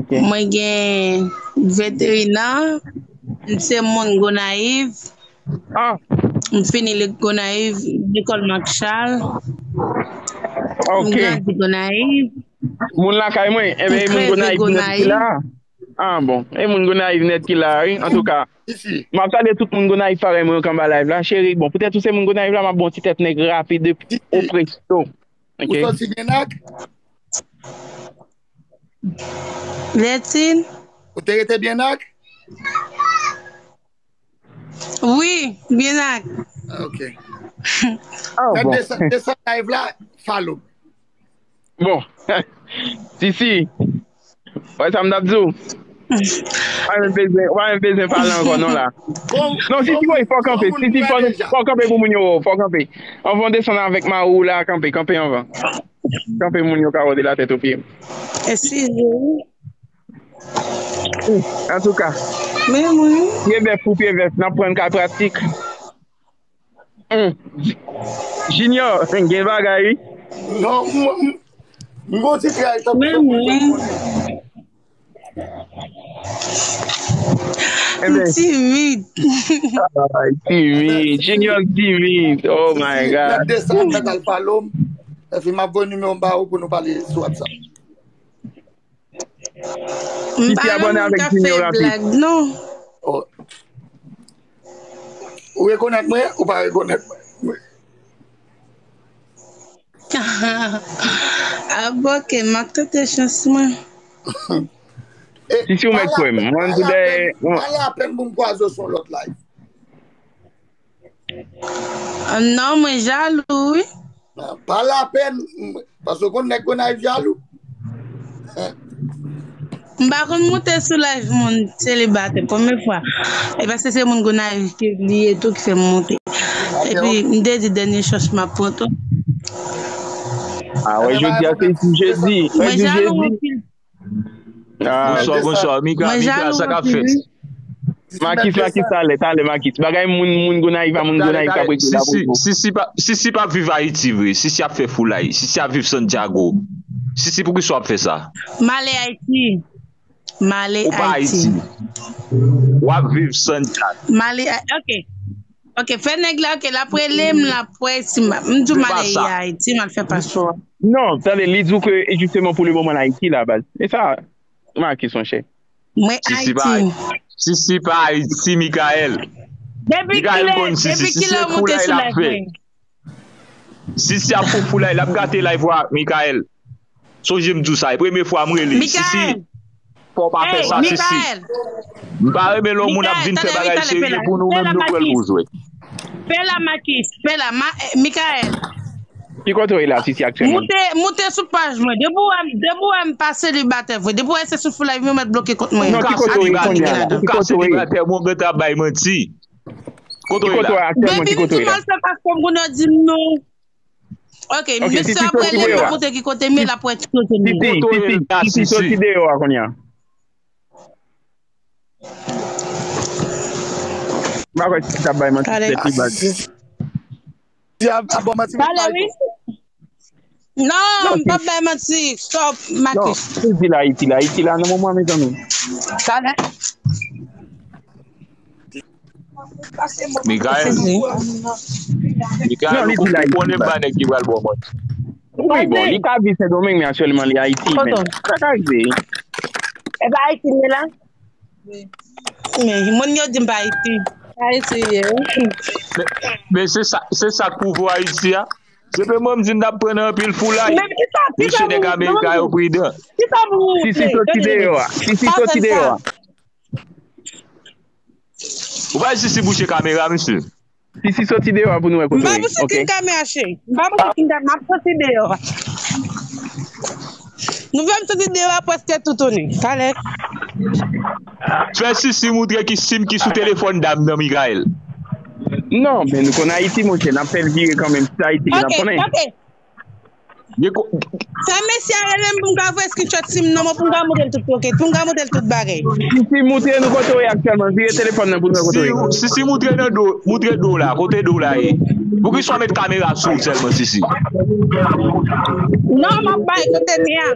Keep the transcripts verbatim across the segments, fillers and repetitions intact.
Mwen gen venteyen an, m se moun Gonayiv. M fini Gonayiv, lekòl Mak Chal. M grandi Gonayiv. Moun lakay mwen, enben, e moun Gonayiv nèt ki la. Ah bon, e moun Gonayiv nèt ki la, wi. Antouka, m ap salye tout moun Gonayiv parèy mwen yo k anba live la. Cheri, bon, poutèt ou se moun Gonayiv la, m ap ba w ti tèt nèg rapid o presto. Ou sòti Byenak? Lètin. Ou te rete Byenak? Wi, Byenak. Ok. Mèt desann, desann live la, follow. Bon. Sisi. Wè sa m t ap di w. Ou pa menm bezwen, ou pa menm bezwen pale ankò non la. Non, Sisi, wi, fò w kanpe. Sisi, fò w kanpe pou moun yo wè w. Fò w kanpe. Anvan w desann avèk mari w la, kanpe, kanpe anvan. Kanpe moun yo ka wè w de la tèt o pye. Eskize wi. Antouka. Men mwen. Pye bèf pou pye bèf, n ap pran ka pratik. Junior, gen bagay wi. Non, m gon ti tray tankou. Men mwen. M timid. Ay, timid. Junior timid. Oh my God. Mèt desann, mèt al follow m. Epi m ap voye nimewo m ba ou pou nou pale sou WhatsApp. M pa yon moun k ap fè blag non. Ou rekonèt mwen, ou pa rekonèt mwen. Ah bon, ok, m ap tante chans mwen. Si si w mèt kwè m, mwen di dèyè. Pa lapenn pou m kwaze w sou yon lòt live. Non, mwen jalou wi. Pa lapenn, paske w konn nèg Gonayiv jalou. M pa konn moute sou live moun selibatè premye fwa. E paske se moun Gonayiv ke li ye tou ki fè m moute. Epi m te di dènye chans m ap pran tou. Ah wè, jodi a se jedi. Mwen jalou anpil. Bonswa, bonswa. Mika, Mika, sa k ap fèt? Makis, Makis, talè, talè, Makis. Bagay moun, moun Gonayiv a, moun Gonayiv k ap regle la pou nou. Sisi pa, Sisi pa viv Ayiti vre. Sisi ap fè foulay. Sisi ap viv Santiago. Sisi, poukisa w ap fè sa? M ale Ayiti. M ale Ayiti. Ou pa Ayiti. W ap viv Santiago. M ale, ok. Ok, fè nèg la, ok, l ap rele m, l ap wè si m, m di w m ale Ayiti, m al fè paspò. Non, tande, li di w ke e jisteman pou le moman l Ayiti la, baz. E sa, Makis, monchè. Mwen Ayiti. Sisi pa Ayiti, Mikaèl. Mikaèl konn Sisi, Sisi se foulay l ap fè. Sisi ap fè foulay, l ap gate live a, Mikaèl. Sonje m di w sa, e premye fwa m rele. Sisi, fò w pa fè sa, Sisi. M pa renmen lè yon moun ap vin fè bagay serye pou nou menm nou pran l pou jwèt. Pela Makis, Pela, Mikaèl. Ki kote w ye la, Sisi, aktyèlman? Moute, moute sou paj mwen. Depi w wè m, depi w wè m pa selibatè vre. Depi w wè se sou foulay m yo mèt bloke kont mwen. Non, ki kote w ye kounye a? Ou ka selibatè, mwen gentan bay manti. Kote w ye la? Baby, m di m al fè paspò m kounye a, di m non. Ok, mesye ap rele m, m ap montre ki kote m ye, l ap wè ki kote m ye. Sisi, Sisi, soti deyò a kounye a. M pa kwè Sisi t ap bay manti, se pi baz. Sisi ap bay manti. Pale wi. Non, m p ap bay manti. Stop, Makis. Non, isi la, isi la, isi la nan moman, mezanmi. Talè. Mikaèl. Mikaèl, ou konnen m pa nèg ki pral ba w manti. Wi, bon, li ka viv Sendomeng, men aktyèlman li Ayiti, men sa ka rive. E pa Ayiti m ye la? Men, moun yo di m pa Ayiti. Ayiti ye. Men, men se sa, se sa k pouvwa Ayiti a. Se pe mwen m di n t ap pran nan anpil foulay. Mesye nèg Amerika yo pridan. Sisi soti deyò a. Sisi soti deyò a. Ou pa Sisi bouche kamera, mesye. Sisi soti deyò a pou nou wè kote w ye. M pa pou soti kamera cheri. M pa pou soti kamera, m ap soti deyò a. Nou fè m soti deyò a prèske toutouni. Talè. Fè Sisi moutre ki sim ki sou telefòn dam nan, Mikaèl. Non, men nou konn Ayiti, monchè, n ap fè l vire kanmenm. Se Ayiti ke n ap konnen. Fè mesye a rele m pou m ka voye screenshot sim nan mwen pou m ka moutre l tout, ok, pou m ka moutre l tout bagay. Sisi, moutre nou kote w ye aktyèlman. Vire telefòn nan pou nou wè kote w ye. Sisi, moutre nan do, moutre do w la, kote do w la ye. Poukisa w met kamera sou w sèlman, Sisi? Non, m ap bay kote m ye a.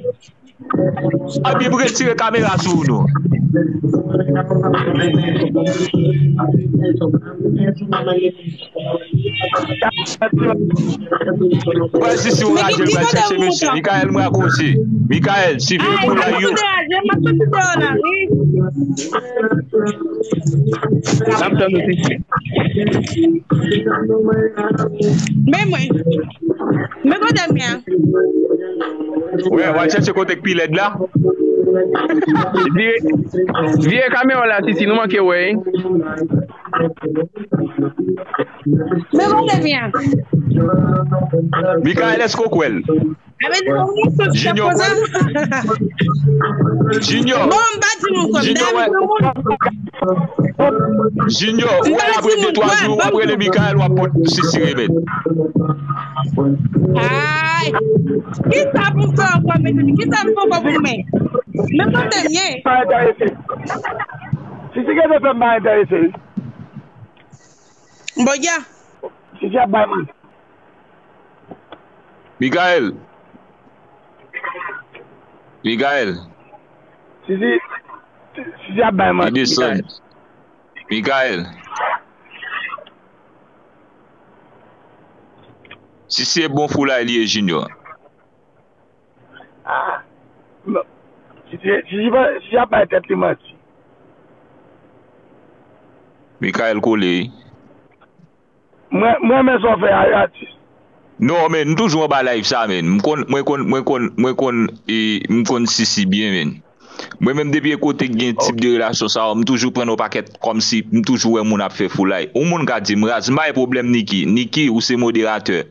Habib, retire kamera sou ou non. Wè, si, si w raje l, pral chèche mesye. Mikael, m rakonte. Mikael, si vye pou la yo. N ap tann ou, Sisi. Men mwen. Men kote m ye a? Wè, w al chèche kote k pi lèd la. Vire, vire kamera w la, Sisi, nou manke wè, wi. Men kote m ye a? Mikael, èske w kwè l? Junior, Junior. Bon, m pa di nou kwè m. Junior, wè. Junior, ou wè, apre de twa jou, w ap rele Mikael, w ap pot Sisi remèd. Ay. Kisa pou m fè ankò, mezanmi? Kisa m fè ankò pou mwen? Men kote m ye? Pa enterese. Sisi, gen de fè m pa enterese, wi. Bon, ya. Sisi ap bay man. Mikael. Mikael. Sisi, Sisi ap bay manti, Mikael. Mikael. Sisi se bon foulay li ye, Junior. Ah, non. Sisi, Sisi, Sisi ap bay tèt li manti. Mikael kole, wi. Mwen, mwen renmen sa w fè a, wi, atis. Non, men, m toujou anba live sa, men. M konn, mwen konn, mwen konn, mwen konn, e, m konn Sisi byen, men. Mwen menm, depi e kote k gen tip de relasyon sa yo, m toujou pran yon pakèt kòmsi m toujou wè moun ap fè foulay. Yon moun ka di m, Raz, m pa gen pwoblèm, Niki. Niki, ou se moderatè.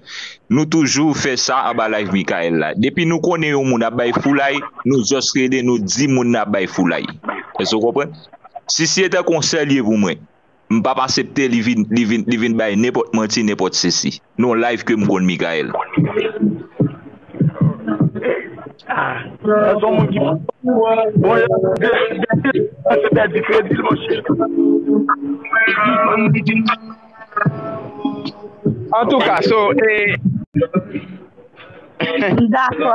Nou toujou fè sa anba live Mikael la. Depi nou konnen yon moun ap bay foulay, nou just rele, nou di moun nan ap bay foulay. Èske w konprann? Sisi se tankou yon sè l ye pou mwen. M p ap asepte li vin, li vin, li vin bay nenpòt manti, nenpòt sesi. Non, live ke m konn Mikael. Ah, se yon moun ki bon, se pèdi kredi l, monchè. Antouka, so, e, dakò.